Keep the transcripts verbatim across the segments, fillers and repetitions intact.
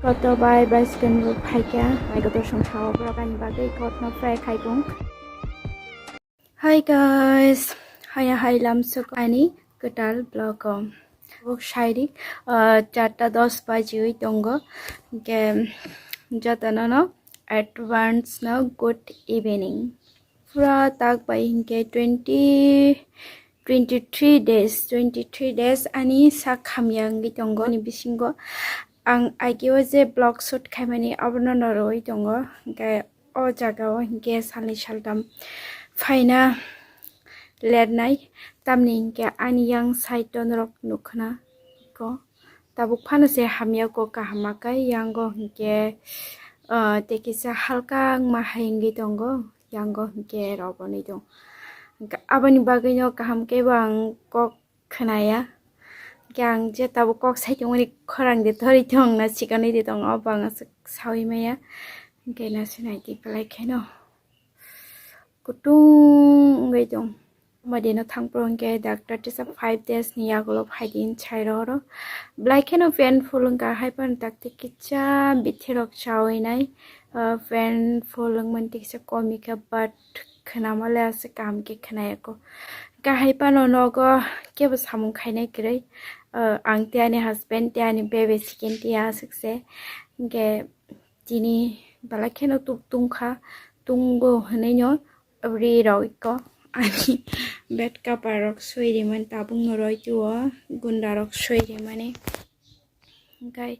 Koto bai bai second rok phaikha, bai kotor song sao borok ani bagwi kotno pray khaibung. Hi guys, haya hai lamsok ani kwtal vlog o. Bok shairi, ah, charta dos bajiwi tongo. Hingke jotono no advance no good evening. Pura tak bai hingke twenty, twenty three days, twenty three days ani sak hamya wngwi tongo ni bisingo. Ang ageo je vlog shoot khaimani abono no rwui tongo. Hingke o jaga o hingke salni saltam phaina lernai, tamni hingke ani yang side o norok nukha na ko. Tabuk phano se hamya ko kaham ma kai, yango hingke, ah, tei kisa halka wngma hai wngwi tongo, yango hingke roboni tong. Hingke aboni bagwino kaham kebo ang kok khwnaya. Hingke ang je tabuk kok sai tongmani khorang de thori tong na sikani de tong, o bang aswk saui maya. Hingke na sinai di belai kheno kutung wngwi tong. Madino thangphuru hingke doctor tisa five days ni yagulo phaidi hinwi sai rw oro. Belai kheno painful wngkha, hai phano dakti kisa bithi rok chaui nai, ah, painful wngmani tiksa komi kha, but khwnama le aswk kaham khe khwnaya kho. Hingke hai phano nogo kebo samung khainai kwrwi, ah, ang tei ani husband tei ani bebe second tei aswk se. Hingke tini belai kheno tuk tungkha, tungo hinwi no ri rok iko ani bed cover rok soi rimani, tabuk no roi tuo gunda rok soi rimani. Hingke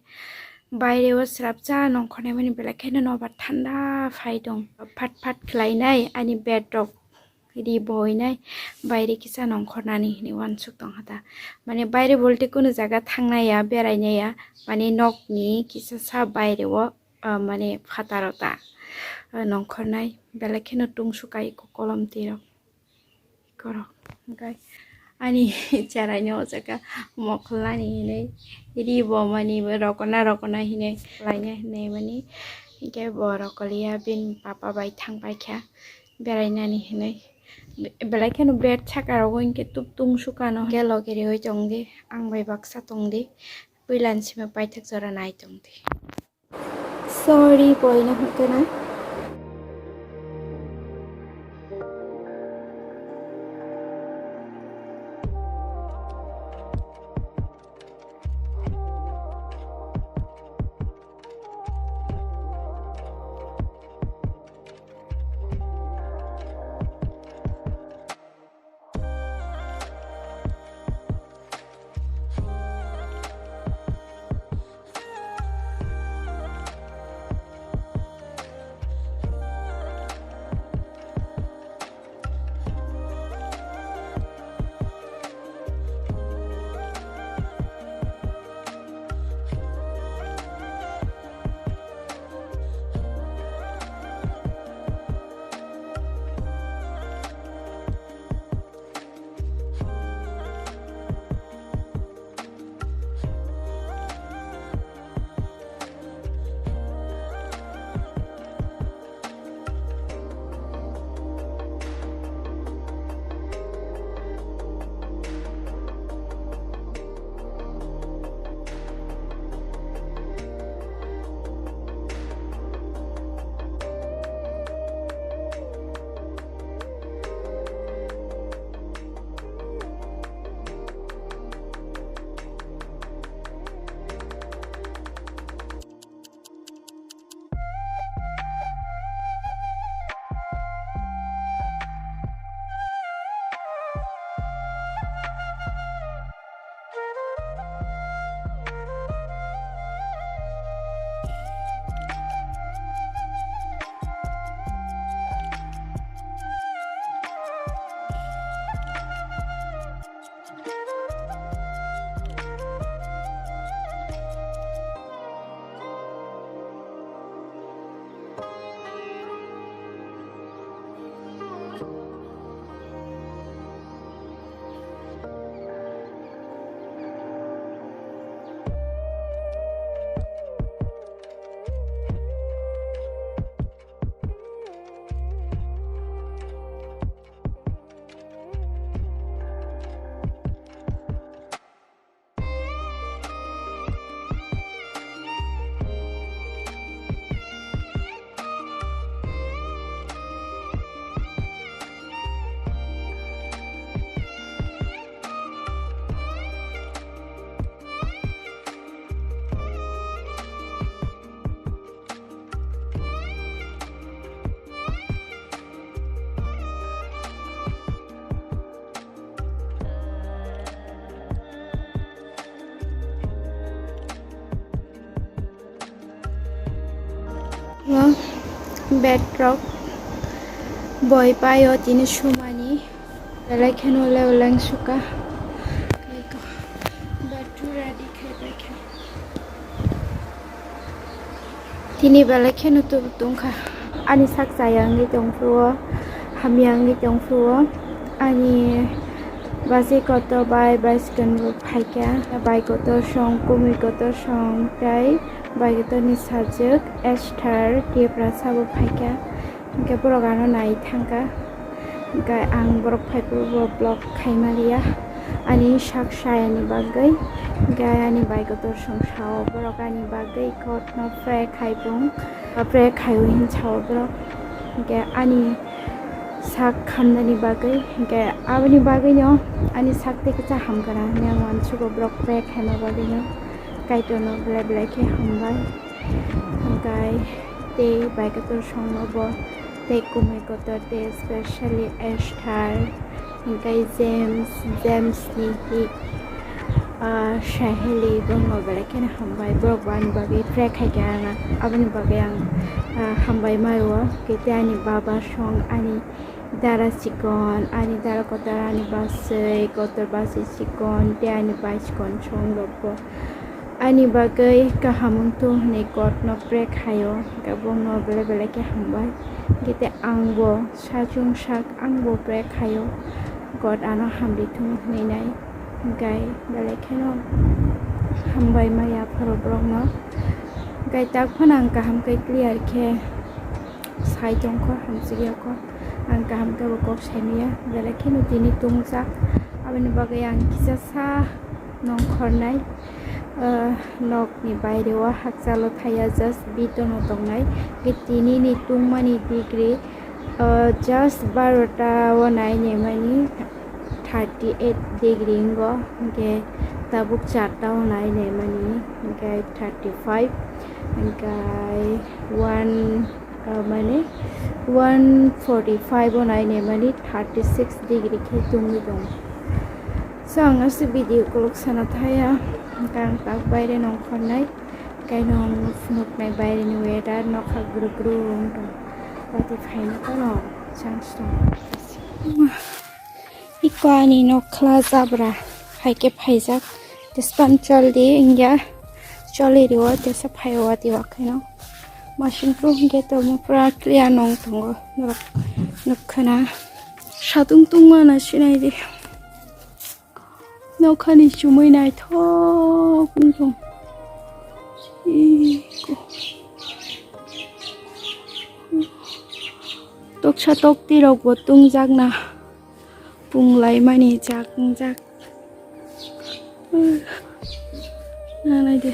baire o srapsa nongkhornai mani belai kheno nobar thanda phai tong, phat phat khlainai ani bed rok ri boinai, baire kisa nongkhornani hinwi uansuk tongkha ta. Mane baire bolte kunu jaga thangnaya, berainaya, mane nokni kisa sa baire o, ah, mane phataro ta, ah, nongkhornai, belai kheno tungsuk ai kolom twi rok, ikorok. Hingke ani cherai no o jaga mokol nani hinwi ri bo mani rokona rokona hinwi khlaina hinwi mani, hingke bo rokoliya bini papa bai thang paikha. Berainani hinwi. Be-, belai kheno bed saka rogo hinkhe tuk tung sukano. Hinkhe loge riwi tongdi, ang bai baksa tongdi, puilani simi paithak jora nai tongdi. Sorry, boina hwnkhe na. Ngo bed rok boi paio tini sumani, belai kheno leveleng suka. Bed to ready khai pai kha. Tini belai kheno tubuk tongkha. Ani sak chaya wngwi tongphuru, hamya wngwi tongphuru. Ani basi kotor bai baiskang bo phaikha. Bai kotor song, kumui kotor song, tei bai kotorni sajwk Esther Tiprasa bo phaikha. Hwnkhe borok ano nai thangkha. Hwnkhe ang borok phaiphuru bo vlog khaima liya. Ani sak sayani bagwi. Hwnkhe ani bai kotor song sao borok ani bagwi God no pray khai bung. Pray khai o hin sao borok. Hwnkhe ani sak khamnani bagwi. Hwnkhe aboni bagwino ani sak tei kwchak hamkha na hinwi ang uansugo borok pray khaima bagwino. Kaitorno belai belai khe hambai. Hwnkhe tei bai kotor songno bo tei kumui kotor tei specially Esther, hwnkhe James, James ni hik, ah, Saheli bongno belai kheno hambai. Borok bo ani bagwi pray khai kha na, aboni bagwi ang, ah, hambai ma rwo. Hwnkhe tei ani baba song, ani dara chikon, ani dara kotor, ani bwsai kotor, bwsai chikon tei ani bai chikon song rok bo ani bagwi kaham wngthung hwnwi God no pray khaio, hwnkhe bongno belai belai khe hambai. Hwnkhe tei ang bo sachung sak ang bo pray khaio, God ano hamrithung hwnwi nai, hwnkhe belai kheno hambai maya pharo borokno. Hwnkhe tak phano ang kaham khe clear khe sai tongkho, hamsik yakho. Ang kaham khe bo kok saimaya, belai kheno tini tongjak. Aboni bagwi ang kisa sa nongkhornai, ah, nokni baireo hakchalo thaya, just bitono tongnai. Hwnkhe tinini tungmani degree, ah, just barota o nai naimani thirty eight degree wngo, hwnkhe tabuk charta o nai naimani hwnkhe thirty five, hwnkhe one, ah, mane one forty five o nai naimani thirty six degree khe tungwi tongo. So ang aswk video kolok sana thaya, hwnkhe ang tak baire nongkhornai, kainwi ang phunuknai baireni weather nokha gru gru wng tong, watwi phaina kono chance tongo. Iko ani nok khla jabra hai khe phaijak. Tispan chol di wngya, choli rio tesa phai o watwi wakheno. Machine pro hwnkhe tongmo pura clear nong tongo norok nukkhana. Satung tungma na sinai di. Nokhani chumui naithok wng tong. Iko. Toksa tokti rok bo tungjakna. Pung laimani jak wngjak. Nanai de.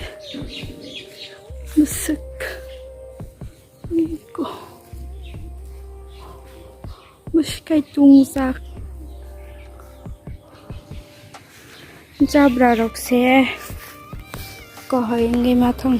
Bwswk. Iko. Bwswk kai tungjak. Jabra rok se. Kohoi wngwi ma thung.